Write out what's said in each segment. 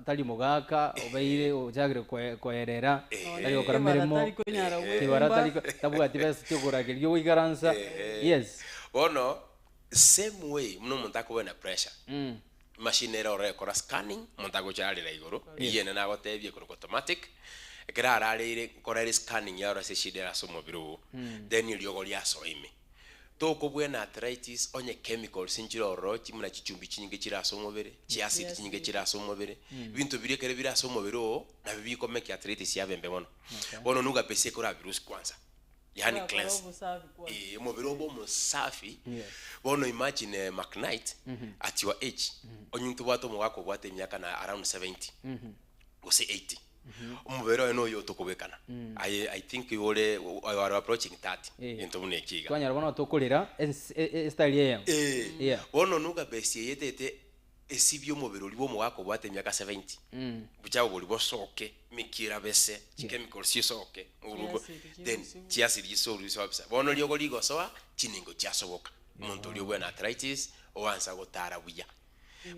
Tari mogaka obeire ochakire koerera, tari gokora Kebara meremo, tari konyara kebara gwekumba. tari tabwati besa chiokorageria ogoikaransa, yes. Bono same way buna omonto akoba na pressure, emachine ere ororo ekora scanning, omonto agocha ararera igoro, eyio ene nagotebia ekorokwa automatic, ekero arareire nkora ere scanning yarora ase eshida ere ase omobere oo, then eriogo riasoa ime. Tokobwena arthritis onye chemicals nchire ororo chi buna chichumbi chinyinge chire ase omobere, chiacid chinyinge chire ase omobere, ebinto biria ekero bire ase omobere oo, nabio bikomeki arthritis yabe embe mono. Bono nuga base ekorabirusia kwanza, yaani Orakore cleanse. obosafi kwanza. Eeh omobere obe omosafi, Yes. bono imagine McKnight at your age, onye ntobwate omogaka obwate emiaka na around 70, gose 80, omobere oye noyo otokobwekana. Aye I think igo ore you are approaching 30, Eh. egento buna ekio iga. Twanyora bono tokorera ens- e- e- estyle eyemo. Eh, Yeah. bono nuga base eye etete esibie omobere oria bwa omogaka obwate emiaka 70, buchafu boria bosoke, emika erabese, chichemicals chisoke, oboruko, Chiacid then chirusigwe. chiacid chisorusigwe kabisa. Bono riogo rigosoa, chiningo chiasoboka. Omonto oria obwene arthritis, oansa gotara buya.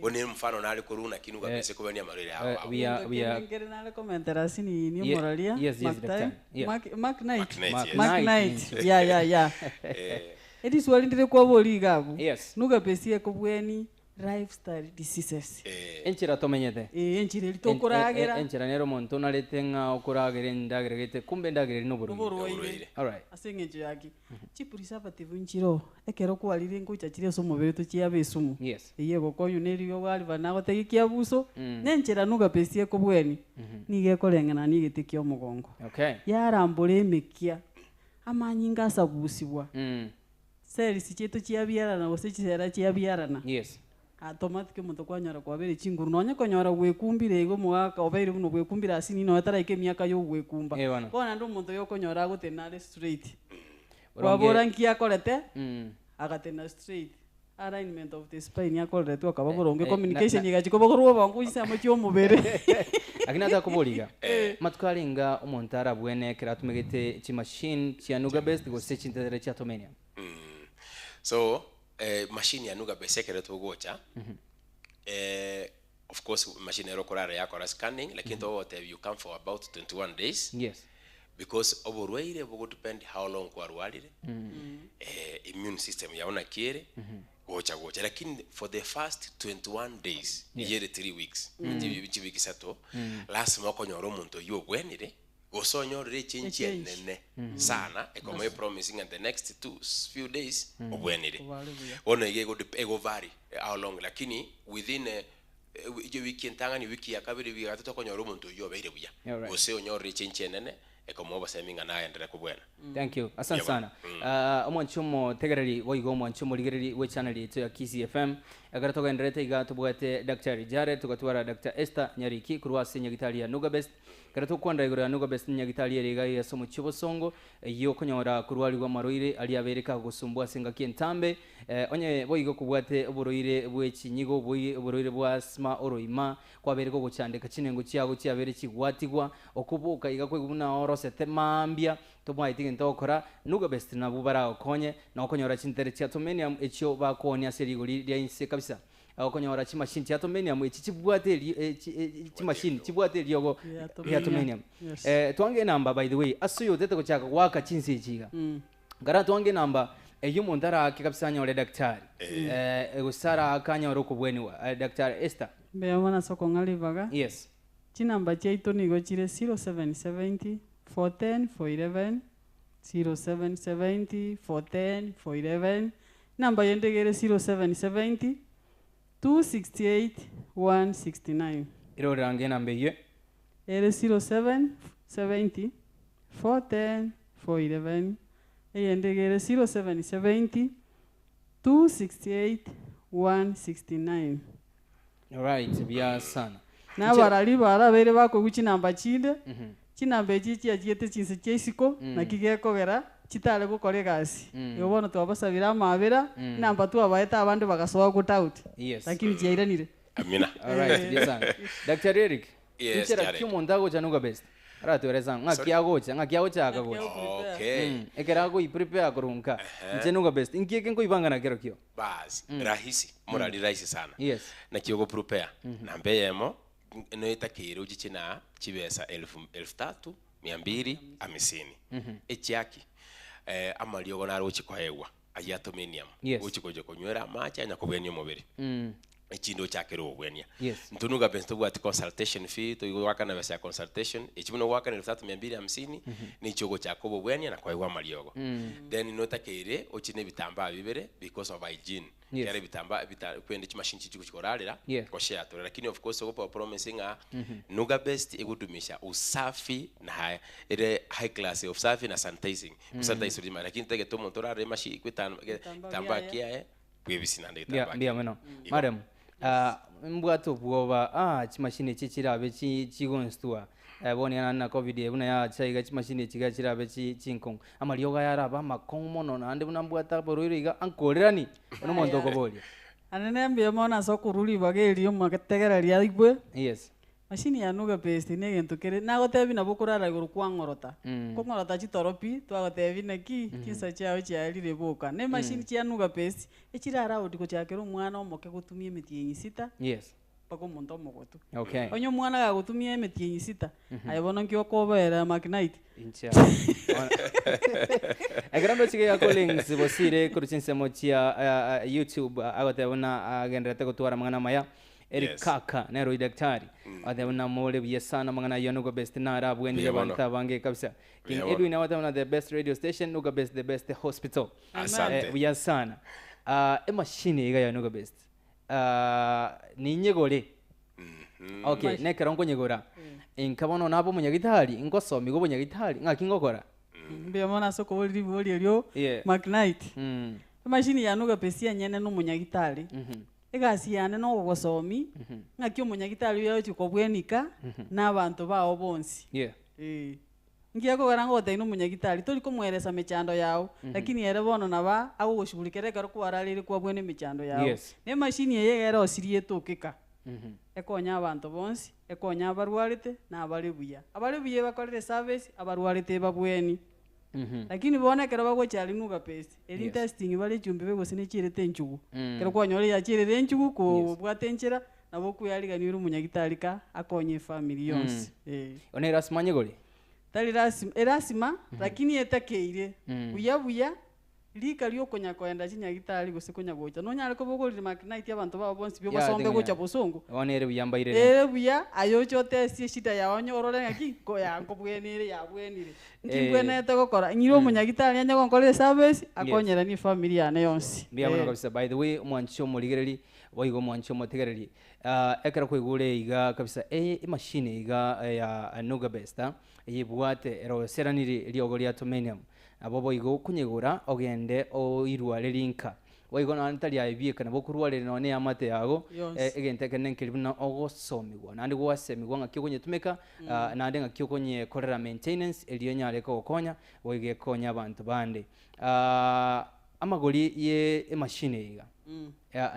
Bono nere mfano nare korwa naki nuga Eh, base kobania amarwaire ao eh, ao. we are- Egento we kende are- nkere nare komentera ase nini Ye- omoraria yes, yes, Mark Daktari. Time. Yeah. Mark, Mark Knight. Mark Knight, Mark yes. Mark Knight. Knight. Yeah, yeah, yeah. Eh, Eriswali ndire kwabori iga abwo. Yes. Nuga base ekobweni lifestyle diseases. eh, Enchera tomenyete. Eh, enchera eri En- tokoragera. en- enchera nere omonto onarete ng'a okoragera endagera gete kumbe endagera eri noborwaire. Noborwaire. Oborwaire. Alright. Ase eng'encho yaki. Chipreservative nchiroo, ekero kwarire ngocha chire ase omobere tochiabe esumu. Yes. Eyio egokonywa na eriogo ariba nagotebia ekiabuso, na enchera nuga base ekobweni, nigo ekoreng'ana na egete kia omogongo. Okay. Yarambora emekia, amanyinga asabusibwa, Mm. cells chiaito chiabiarana gose chisera chiabiarana. Yes. Automatic omonto kwanyora kwabeire chinguru nonye konyora gwekumbire igo omogaka obeire buna ogwekumbire ase nini nonya taraika emiaka ya ogwekumba. Eh, bono. Bono naende omonto oyo okonyora agotenena are straight. Oronge- Kwabora nki akorete, Mm. agatenena straight. Alignment of the spine akoreretwe akaba boronge, Eh, eh, communication na- na- egachia koba korwa obongo chinsemo chia omobere. Lakini atakobori iga, amatuko arenge omonto arabwene ekero atumegete chimachine chia Nuga Best gose chintetere chia Tomenia. So, machine ya Nuga Best ekero togocha, of course machine ero okorara yakora scanning, lakini togogotebia you come for about 21 days, Yes. because oborwaire bogodepend how long kwarwarire, immune system yao naki ere, gocha gocha. Lakini for the first 21 days, Yes. eyio ere 3 weeks, chiwiki isato, lasima okonyora omonto oyio obwenire, Gose onyorire echange Echange. enene sana ekoma epromise ng'a the next two few days obwenire. Obare buya. Bono iga ego dep- ego vary how long lakini within eh, ewe wiki entang'ani, wiki ya kabere, wiki ya gatato okonyora omonto oyio obeire buya. Alright. Gose onyorire echange enene ekomoa obosemi ng'a naenderere kobwena. Thank you. Asante Mbuya sana. mono. Ah, omwanchi omotegereri boigo omwanchi omorigereri bwe channel yaito ya Kisii FM. Ekero togendererete iga tobwate Daktari Jared togatwara Dr. Esther Nyariki korwa ase nyagitari ya Nuga Best. Ekero tokwanera igoro ya Nuga Best nyagitari ere iga ase omochie obosongo eyio okonyora korwarigwa amarwaire aria abeire kagosumbwa ase engaki entambe. Eh, onye boigo kobwate oborwaire bwe chinyigo, oboi oborwaire bwa asthma, oroima, kwabeire kogochandeka chinengo chiago chiabeire chigwatigwa, okoboka iga kwaigwa buna orosete mambia, tomaeti gento ogokora, Nuga Best nabwo baragokonye na okonyora chintere chia Tomenium echio bakoonia ase rigori ria inse kabisa. Okonyora chimachine chia Tomenium echi chibwate eri eh, chi- eh, chimachine chibwate eriogo Ria ria Tomenium. Tomenium. Yes. Eh, twange enamba by the way, ase oyotete gochaka goaka chinsa echi iga. Nkara twange enamba eyio omonto araake kabisa anyore daktari. Eh, gose araake anyore okobweniwa. Eh, Daktari Esther. Mbuya mono ase okong'a ribaga. Yes. Chinamba chiaito nigo chire 0770 410 411, 0770 410 411, Enamba yende iga ere 0770 268 169. Erore ange enamba eyio. Ere 0770 410 411, eyende iga ere 0770 268 169. Alright, buya sana. Na abarari barabeire bakoigwa chinamba chinde, chinamba echi chiachiete chinse chia isiko, naki gekogera chitare gokora egasi. Igo bono twabasabire amaabera, enamba twabaete abande bagasoa gotout, Yes. lakini chiairanire. Amina. Alright, buya sana. Daktari Eric, Yes, inchera Jared. ki omonto agocha nuga best? Aratueresa ng'aki Sorry? agocha, ng'aki agochaka gocha. Okay. Ekero agoiprepare korwa nka, inche nuga best, inki eke nkoibanga nakero kio? Bas, rahisi, morari rahisi sana. Yes. Naki ogoprepare, namba eyemo, Noetakeire ochiche na chibesa elfu elfu tatu mia mbili hamsini. Echiaki, amariogo naro ochi koegwa, ayio atomenium, Yes. ochi gocha konywera amache anya kobwenia omobere. Echinde ochakere obobwenia. Yes. Intwe nigo kabisa tobwati consultation fee, toigoakana besa ya consultation, echi buna ogoakana elfu tatu mia mbili hamsini, nichio ogochaka obobwenia na koegwa amariogo. Then notakeire oche na ebitambaa bibere because of hygiene. Yes. Ekiagera ebitambaa ebita kwende chimashini chichi gochi korarera, Yeah. goshare tore. Lakini of course ogopa promise ng'a Nuga Best egodumisha usafi na ha ere high class ya usafi na sanitizing. Gosanitize ore chimashini. Lakini tagete omonto orarere emashi etan Getambaa getambaa kiaye. kiaye, bwebisi naende Mbuya getambaa mbuya kiaye. mono. Madam, ah, mbwate obwoba, ah, chimashini echi chirabe chi chigonstua eh, bono naende na covid eye buna yacha iga chimashini echi iga chirabe chi chinkong'u. Amariogo aya arabe amakong'u mono naende buna mbwate aborwaire iga ankorerani, bono omonto okoboria. Anene mbuya mono ase okorwa ribaga erio omotegereri aigwe. Yes. Mashini ya Nuga Best na egento kere, nagotebia nabo okorara igoro kwang'orota, kong'orota chitoro pi, twagotebia naki, chinsa chiao chiarire boka. Na emashini chia Nuga Best, echire allowed gochakera omwana omoke gotumia emetienyi sita, Yes. mpaka omonto omogotu. Okay. Onye omwana gagotumia emetienyi sita, aye bono nki okobera Mark Knight? Inche ekero ndochige ya Collins Bosire korwa chinsemo chia YouTube agoteba buna agendererete gotwara amang'ana amaya Eric Yes. Kaka nere oyio daktari agoteba buna more buya sana amang'ana ayio Nuga Best naro abwenire Buya mono. abanto abange kabisa. King Buya mono. Edwin agoteba buna the best radio station Nuga Best the best hospital. Asante. Buya sana. Emashini iga ya Nuga Best ninyegore okay nekero nkonyegora inka bono nabe omonyagitari ngosomigwa obonyagitari ng'aki ngokora Mbuya mono ase okoboria ribori erio Yeah. Mark Knight. Mm. Emashini ya Nuga Best enyene na omonyagitari. Egasi yane na ogogosomi, ng'aki omonyagitari oyo agochia kobwenika na abanto bao bonsi. Yeah. Eh. Nki akogera ngogotebia na omonyagitari, tori komoeresa mechando yao, lakini ere bono nabo agogoshughulikera ekero kwarareire kwabwene emechando yao. Yes. Na emashini eye iga erosirie etokeka, ekonye abanto bonsi, ekonye abarwarete na abare buya. Abare buya ebakorere service, abarwarete ebabweni. Lakini bono ekero bagocha aria Nuga Best, eri Yes. testing bare echumbi gose nechiarete enchugu. Mm. Ekero kwanyora yachiarire enchugu, Yes. kobwate enchera, nabo okoyariganiwa ore omonyagitari ka akonye efamiri yonsi. Eh. One erasima nyegore? Tari lasima, erasima, lakini etakeire. Mm. Buya buya, rika riokonya koenda chinyagitari gose konya gocha. Nonyare koba ogorire Mark Knight abanto bao bonsi Yeah, biobasombe ting'anya. gocha bosongo. Bono ere buya mbairere. Ere buya, aye oche otesie eshida yao onye orore ng'aki, ko yankobwenire yabwenire. Nki Eh. mbwenerete gokora? Ng'ire omonyagitari anye gonkorera eservice, akonyeranie efamiri yane yonsi. Mbuya mono Eh. kabisa. By the way, omwanchi omorigereri, boigo omwanchi omotegereri, ah, ekero kwaigure iga kabisa, eye emashini iga ya Nuga Best, ah, eyebwate eroseraniri riogo ria Tomenium. Nabo boigo okonyegora ogende oirwareri nka. Boigo naende tari aye bieka, nabo okorwareri nonya na eamate yago, Yonsi. egento ekenene nkeri buna ogosomigwa, naende gwasemigwa ng'aki okonyetumeka, naende ng'aki okonyekorera maintenance, erio enyare kogokonya, boigo ekonye abanto bande. Amagori ye emashini eye iga,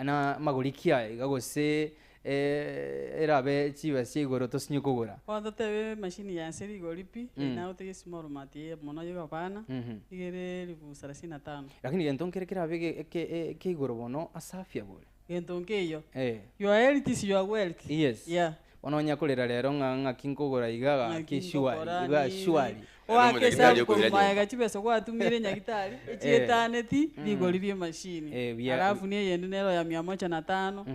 na amagori ki aya iga gose erabe chibesa chia igoro tosinye kogora? Bono totebe emashini ya nse rigori pi, mm. Nagotebi esmall mat eye mono ya abana, iga ere elifu thelathini na tano. Lakini gento nkere kerabe ege- eke- eke igoro bono ase afya bore. Gento nkeiyo. Eh. Your health is your wealth. Yes. Yeah. Bono onya korera rero ng'a ng'aki nkogora iga gaki Ng'aki sure, nkogora iga nini. surely. Oake Nyagitari esabu okoira korwa nyomba. maega chibesa gwatumire nyagitari, echietaneti rigori ria emashini. Eh, buya. Alafu na eyende nero ya mia moja na tano,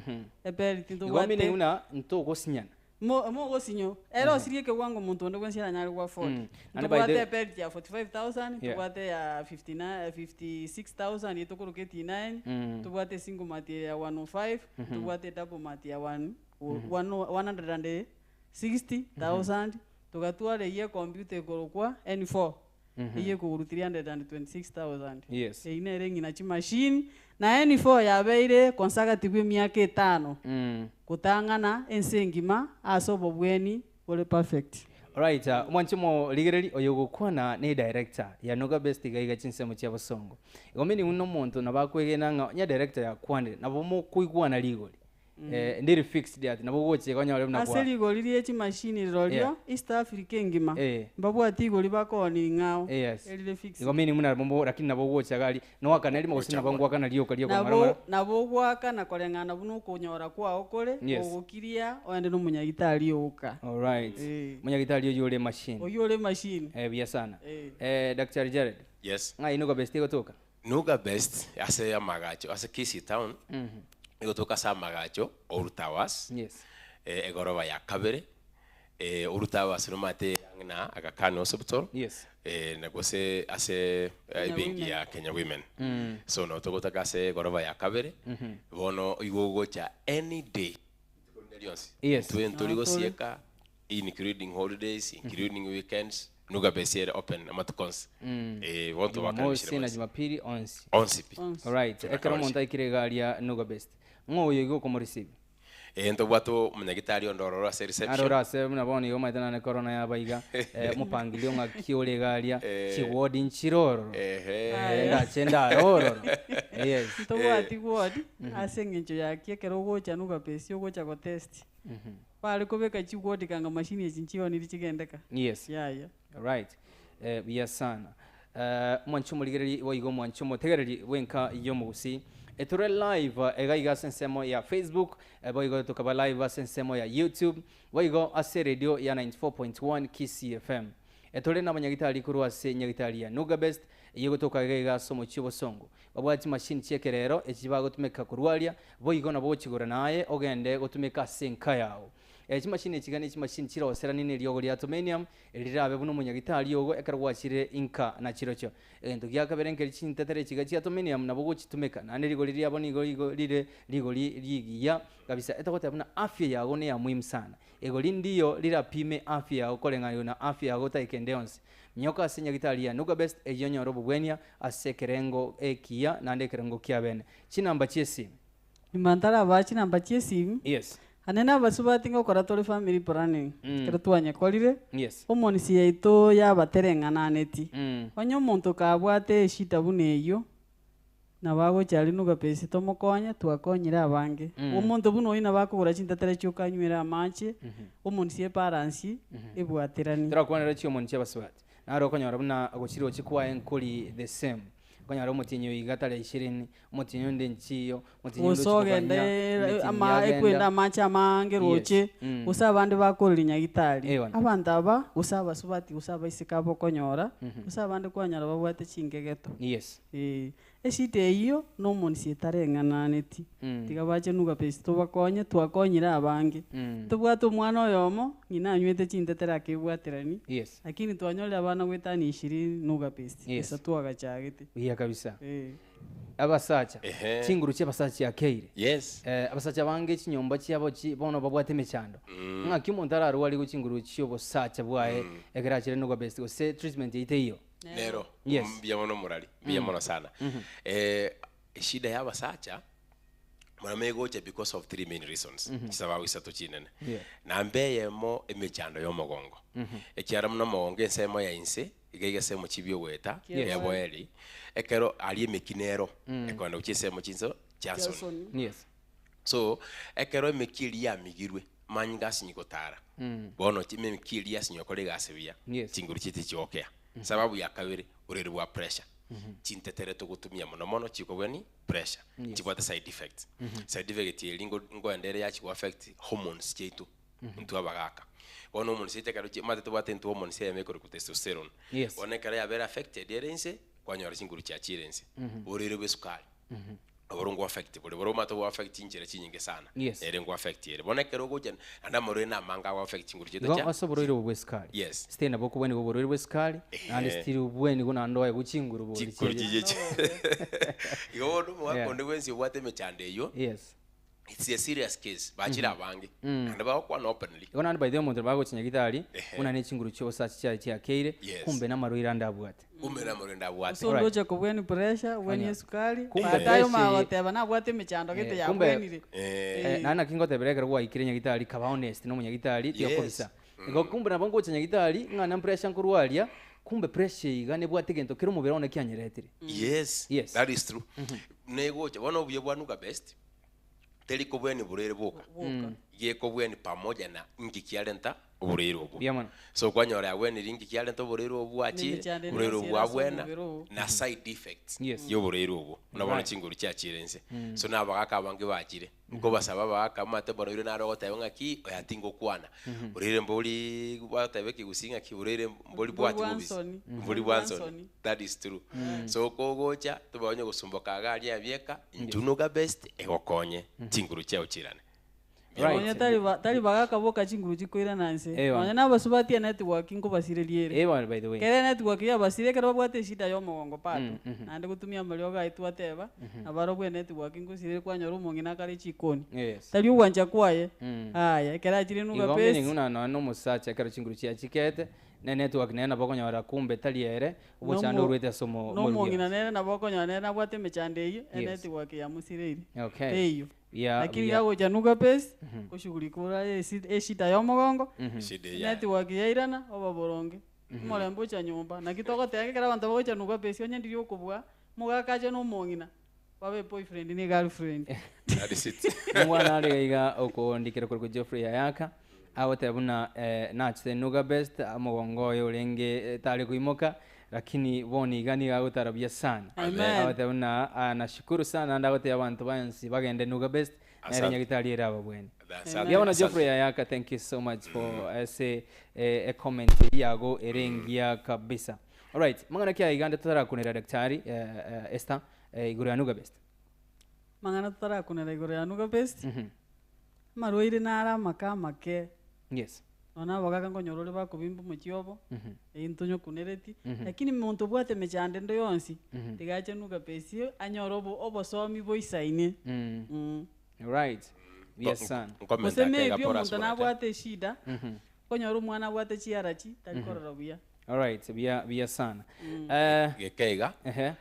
ebelt Igo meaning ntobwate. buna ntogosinyana. Mo- mogosinywa. Ere osirie ekewango omonto onde bwensi aranyare go afford. Naende by Ntobwate the- ebelt ya 45,000, Yeah. ntobwate ya 59 56,000 etokoroka 89, ntobwate single mat ya 105, ntobwate double mat ya one, one, 160,000, togatwara eywo ecomputer ekorokwa N4, eywo ekogorwa 326,000. Yes. Eywo nere eng'ina chimashini, na N4 yabeire consecutive emiaka etano. Gotang'ana ense engima ase obobweni bore perfect. Alright, omwanche omorigereri oyo ogokwana ne director ya Nuga Best iga iga chinsemo chia bosongo. Igo meaning buna omonto nabo akwegena ng'a onye director yakwanire nabo mokoigwana rigori. Eh, ndiri fixed ati nabo ogochia iga onyore buna Ase kwa rigori rie chimashini rirorio, Yeah. East Africa engima, Eh. mbabwati igori bakooni ring'ao, Yes. erire fixed. Igo meaning buna nabo lakini nabo ogocha iga aria, noakana erimo gose Gocha nabo mono. ngoakana rioka rioka ng'ora Nabo ng'ora. nabo ogoakana koreng'ana buna okonyora kwao kore, Yes. ogokiria oende na omonyagitari oka. Alright. Eh. Omonyagitari oyio ore emachine. Oyio ore emachine. Eh, buya sana. Eh. Eh, Daktari Jared, Yes. ng'ai nigo best egotoka? Nuga best ase amagacho ase Kisii town egotoka ase amagacho Old Towers Yes. eh, egoroba ya kabere eh, Old Towers nomate ang'e na Aga Khan Hospital Yes. eh, na gose ase eh, Kenya ebenki Women. ya Kenya Women so no togotaka ase egoroba ya kabere bono igo ogocha any day rituko rinde rionsi Yes. Intwe ntori Ah, tore. gosieka including holidays including weekends nuga best ere open amatuko onsi eh, bono Jumamosi tobakaribishire na bonsi. Jumapili onsi. onsi pi Onsi. Alright. Tuna Ekero kawashi. omonto aikire iga aria Nuga Best. Ng'o oyo iga okomoreceive? Eh, ntobwate omonyagitari onde ororo ase reception Naro orase buna bono iga omanyete nane corona yaba iga eh, omopangilio ng'aki ore iga aria chiwodi nchire ororo Ehe. Eh, ndache ndare ororo yes Ntobwati ward ase eng'encho yaki ekero ogocha Nuga Best ogocha gotest. Bare kobeka chiward kanga mashini echi nchioniri chigendeka. Yes. Yaya. Right. Eh, buya sana. Eh, omwanche omorigereri boigo omwanche omotegereri bw'enka y'omogusii. Etore live eh, iga iga ase ensemo ya Facebook, eh, boigo tokaba live ase ensemo ya YouTube, boigo ase radio ya 94.1 Kisii FM. Etore nabanyagitari korwa ase nyagitari ya Nuga Best, eyio egotoka iga iga ase omochie o Bosongo. Babwate chimashini chi'ekerero echi bagotumeka korwaria, boigo nabo ogochigora naye ogende gotumeka ase enka yao. Chimashini echi iga nechimashini chiroseranie neriogo ria Tomenium, erirabe buna omonyagitari ogo ekero gwachire inka na chirochio. Egento gia kabere nkeri chintetere echi iga chia Tomenium nabo ogochitumeka, naende rigori riabo nigo rigo rire rigori rigiya kabisa. Etogoteba buna afya yago neya muhimu sana. Igori ndiyo rirapime afya yao koreng'anigwa na afya yago taika ende yonsi. Minyoka ase nyagitari ya Nuga Best eyio onyore obobwenia ase ekerengo ekiya naende ekerengo kiabene. Chinamba chi'esimi. Nyuma ntarabaa chinamba chi'esimi, Yes. ane na abasubati ngokora tore family planning, ekero twanyekorire, Yes. omonisi yaito yabatereng'ananeti. Mm. Onye omonto kabwate eshida buna eyio, nabo agocha aria Nuga Best tomokonye, twakonyire abange. Omonto buna oyio nabo akogora chintetere chioka anywere amache, omonisi ebalance ebwateranie. Torakwanera chiomoni chi'abasubati. Naro okonyora buna gochirochi kwaye nkori the same. Okonyora omotienyi oyo iga tari ishirini, omotienyi onde nchiyo, omotienyi onde Gose ochia ogende koganya, omotienyi ama yagenda. ekwenda amache amange Yes. roche, Mm. gose abande bakoreria nyagitari. Eh, bono. Abanto aba, gose abasubati gose abaiseke aba okonyora, gose abande kwanyora babwate chingegeto. Yes. Eh, eshida eyio na omonisi etareng'ananeti. Mm. Tiga bache Nuga Best tobakonye, twakonyire abange. Mm. Tobwate omwana oyomo, ng'ina anywete chintetere akebwaterani, Yes. lakini twanyorire abana goetania ishirini Nuga Best, Yes. esa twagachagete. Buya kabisa. Eh. Abasacha. Ehe. Chinguru chia abasacha chiakeire. Yes. Eh, abasacha bange chinyomba chiabo chi bono babwate emechando. Ng'aki omonto ararwarigwe chinguru chiobosacha bwaye ekero achire Nuga Best gose treatment yaito eyio. Nero. Yes. Mbuya mono morari. Mbuya mono sana. Eh, eshida ya abasacha muna egocha because of three main reasons. Chisababu isato chinene. Yeah. Namba eyemo emechando ya omogongo. Ekiara muna omogongo ensemo ya inse, iga iga ensemo chibi ogoeta, Yes. eboeri, ekero aria emeki nero, ekoenda gochia ensemo chinso chiasoni. Chiasoni. Yes. So, ekero emeki eria yamigirwe, manyinga asinyi gotara. Bono emeki eria yasinyi gokora egasi buya, Yes. chinguru chiaito chigokea. Sababu ya kabere, orere bwa pressure. Chintetere togotumia mono mono chikobua pressure. Chibwate side effects. Side effect eri ngoenda ere yachi go affect hormones chiaito. Intwe abagaka. Bono hormones chiaito ekero chi-, omanyete tobwate intwe hormones eyemo ekorokwa testosterone. Yes. Bono ekero yabere affected ere inse, kwanyora chinguru chiachire inse. Orere bwa esukari. Oborwa ngo affect bore, bore omanyete go affect chinchera chinyinge sana. Yes. Ere ngo affect ere. Bono ekero ogocha, naende amarwaire na amange ago affect chinguru chiaito Igo chia ase oborwaire obo bwa esukari. Yes. Still nabo okobweniwa oborwaire bwa esukari, naende Ehe. still obweniwa naende oegwe chinguru bori Chinguru chiaye. chiye chi. Igo bono omogaka Yeah. onde bwensi obwate emechando eywo, Yes. it's a serious case. Bachire abange. Naende bagokwana openly. Igo naende by the way omonto nabo agochia nyagitari, Ehe. buna ne chinguru chia obosacha chiaye chiakeire, Yes. kumbe namarwaire ande abwate. Kumbe namarwaire abwate. Ase onde ocha kobweni pressure, obweni Onya. esukari, Kumbe baadaye pressure omagoteba nabwate emechando gete Eh, kumbe- yabwenire. Eh. Eh, naende naki ngotebera ekero gwaikire nyagitari kaba honest na omonyagitari, Yes. tiokobisa. Igo kumbe nabo ngocha nyagitari, ng'a na pressure nkorwaria, kumbe pressure iga nebwate egento kere omobere one kianyeretire. Yes. Yes. That is true. Negocha bono obuya bwa Nuga Best. Teri kobweni oborwaire bwoka, Bwoka. gekobweni pamoja na inki kiarenta oborwaire obwo. Buya mono. So kwanyora yabwenire inki kiarenta oborwaire obwo bwachire, Nemechando ende oborwaire yonsi obwo ere ase bwabwena, omobere oo. na side effects Yes. ya oborwaire obwo. Buna bono Right. chinguru chiachire inse. So na abagaka abange bachire, nkobasaba abagaka omanyete bono naro ogoteba ng'aki, oyo tingokwana. Borwaire mbori bagoteba ekegusii ng'aki, borwaire mbori Mbori bwati bwa bobisi, nsoni. mbori bwa nsoni. That is true. So kogocha, tobanye gosumboka iga aria abieka, intwe noga best, egokonye chinguru chiao chirane. Right. Nonya tari ba- tari bagaka boka chinguru chikoirana nse. Ewa. Nonya na abasubati enetwork nkobasireria ere. Ewa, by the way. Kere enetwork yabasire ekero babwate eshida ya omogongo bado. Naende gotumia amariogo aye twateba, nabarobwo enetwork nkosireri kwanyora omong'ina akare chikoni. Yes. Tari ogwancha kwaye. Aya, ekero achire nuga Igo best. meaning buna nonya na omosacha ekero chinguru chiachikete, ne network nere nabo okonyora kumbe tari ere, obochando Nomo- orwete ase omo- nomong'ina omorugi. nere nabo okonyora nere nabwate emechando eyio, Yes. enetwork yamusireire. Okay. Teiyo. Yeah, Lakini yeah. yagocha nuga base, koshughulika ora esi- eshida ya omogongo, Eshida eya. network yairana, oba boronge. Omorembe ocha nyomba. Naki togoteba ekero abanto bagocha nuga base, onye ndiri okobua, omogaka ache na omong'ina, babe boyfriend na girlfriend. That is it. Omwana are iga iga okondikera korwa Geoffrey Ayaka, agoteba buna nachete Nuga Best, omogongo oye orenge tare koimoka, lakini bono iga nigo agotara buya sana. Amen. Agoteba buna nashukuru sana naende agotebia abanto bonsi bagende Nuga Best, nere Asante. nyagitari ere ababwene. Asante. Buya bono Asante. Geoffrey Ayaka, thank you so much for ase e comment yago ere engiya kabisa. Alright, mang'ana ki aiga ande totarakunera daktari Esther igoro ya Nuga Best? Mang'ana totarakunera igoro ya Nuga Best, amarwaire nare amake amake. Yes. Nonya abagaka nkonyora ore bakobimba omochie obo, eyio ntonyokunereti, lakini monto obwate emechando ende yonsi, tiga ache Nuga Best anyore obo obosomi boisaine. Right. Yes sana. Nkomenta Gose ake maybe gapora omonto ase omorete. nabwate eshida, okonyora omwana abwate chiarachi, tari korora buya. Alright, buya buya sana. Geke iga, Ehe.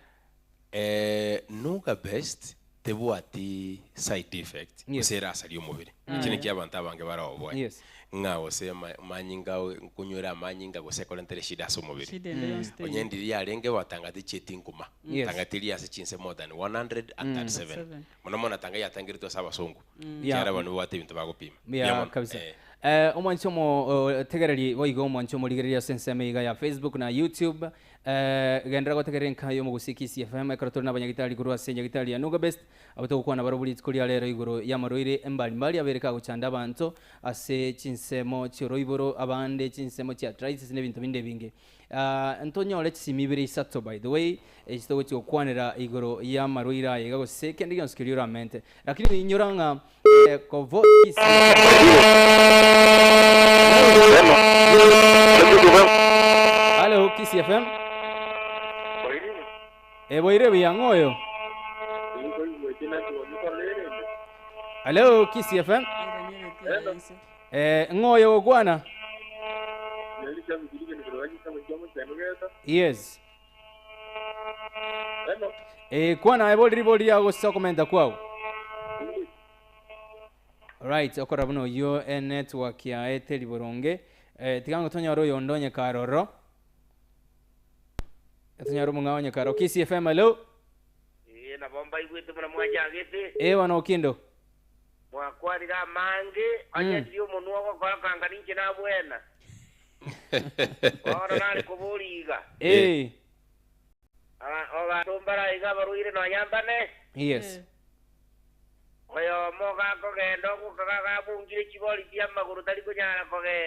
Nuga Best tebwati side effect Yes. gose erasaria omobere. Eki naki abanto abange baraoboe. Yes. Ng'a gose ama- amanyinga nkonywera amanyinga gose ekorentera eshida ase omobere. Shida ende yonsi teiyo. Onye ndiri yarenge batanga tichieti nkuma. Yes. Tanga teri ase chinse more than 137. Seven. Mono mono tanga yatangeretwe ase abasongo. Yeah. Ekiagera abwo nibabwate ebinto bagopima. Yeah, Buya mono. kabisa. Eh. Omwanchi omo tegereri boigo omwanchi omorigereria ase ensemo iga ya Facebook na YouTube, genderera gotegerera enka y'omogusii Kisii FM ekero tore nabanyagitari korwa ase nyagitari ya Nuga Best abo togokwana barobwo rituko ria rero igoro y'amarwaire embarimbari abere kagochanda abanto ase chinsemo chi'oroiboro abande chinsemo chia arthritis na ebinto binde ebinge. Ah, ntonyore chisimi ibere isato by the way echi togochi gokwanera igoro y'amarwaire aye iga gose kende gionsi keria oramente. Lakini inyora ng'a kovo Kisii Hello, Kisii FM. Boire buya ng'oyo. Hello, Kisii FM. Ng'oyo gokwana. Yes. Kwana ebori ribori ya gosa komenta kwao. Right, okora buno oyo network ya eteri boronge. Tigango tonyora oyo ndonye karoro. Tonyora omong'ao onye karo. Kisii FM, hello. Ee, nabo mbaigwete buna mwachagete. Bana Okindo. Mwakwarire amange, onye ndiri omonwa ogokora kanga ninche nabwena. Bono nare koboria iga. Ogatombara iga abarwaire nonya mbane. Yes. Oyomo gakogenda ogokaga gabungire chibori chia amagoro tari konyara kogenda.